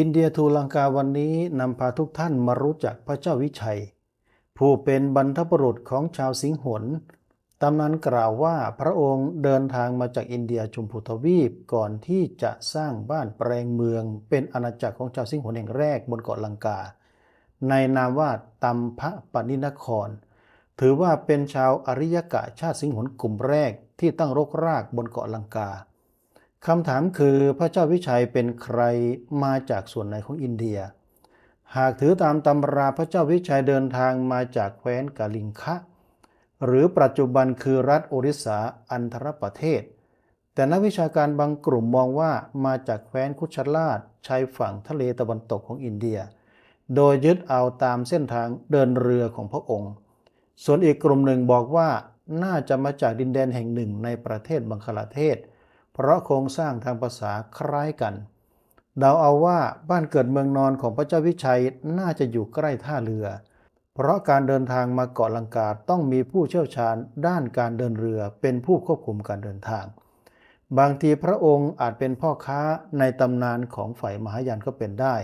India to Lanka ວັນນີ້ນຳພາທຸກທ່ານມາຮູ້ຈັກພະເຈົ້າວິໄຊ ຜູ້ເປັນບັນພະບຸລຸດຂອງຊາວສິງຫົນ. ຕຳນານກ່າວວ່າພະອົງເດີນທາງມາຈາກອິນເດຍຊົມພູທະວີບ ກ່ອນທີ່ຈະສ້າງບ້ານແປງເມືອງເປັນອານາຈັກຂອງຊາວສິງຫົນແຫ່ງແລກບົນເກາະລັງກາ ໃນນາມວ່າຕຳພະປະນິນະຄອນ ຖືວ່າເປັນຊາວອາຣິຍະກະຊາດສິງຫົນກຸ່ມແລກທີ່ຕັ້ງລົກລາກບົນເກາະລັງກາ. ຄຳຖາມຄື ພະເຈົ້າວິໄຊເປັນໃຄ? ມາຈາກສ່ວນໃນຂອງອິນເດຍ? ຫາກຖືຕາມຕຳລາ ພະເຈົ້າວິໄຊເດີນທາງມາຈາກແຄວ້ນກາລິງຄະ ຫຼື ປັດຈຸບັນຄືລັດໂອລິສາ ອັນທະລະປະເທດ, ແຕ່ນັກວິຊາການບາງກຸ່ມມອງວ່າມາຈາກແຄວ້ນຄຸດຊະລາດ ຊາຍຝັ່ງທະເລຕາເວັນຕົກຂອງອິນເດຍ ໂດຍຍຶດເອົາຕາມເສັ້ນທາງເດີນເຮືອຂອງພະອົງ. ສ່ວນອີກກຸ່ມໜຶ່ງບອກວ່າ ໜ້າຈະມາຈາກດິນແດນແຫ່ງໜຶ່ງໃນປະເທດບັງຄະລາເທດ ເພາະໂຄງສ້າງທາງພາສາຄ້າຍກັນ. ເດົາເອົາວ່າບ້ານເກີດເມືອງນອນຂອງພະເຈົ້າວິໄຊໜ້າຈະຢູ່ໃກ້ທ່າເຮືອ ເພາະການເດີນທາງມາເກາະລັງກາຕ້ອງມີຜູ້ຊ່ຽວຊານດ້ານການເດີນເຮືອເປັນຜູ້ຄວບຄຸມການເດີນທາງ. ບາງທີພະອົງອາດເປັນພໍ່ຄ້າໃນຕຳນານຂອງຝ່າຍມະຫາຍານກໍເປັນໄດ້.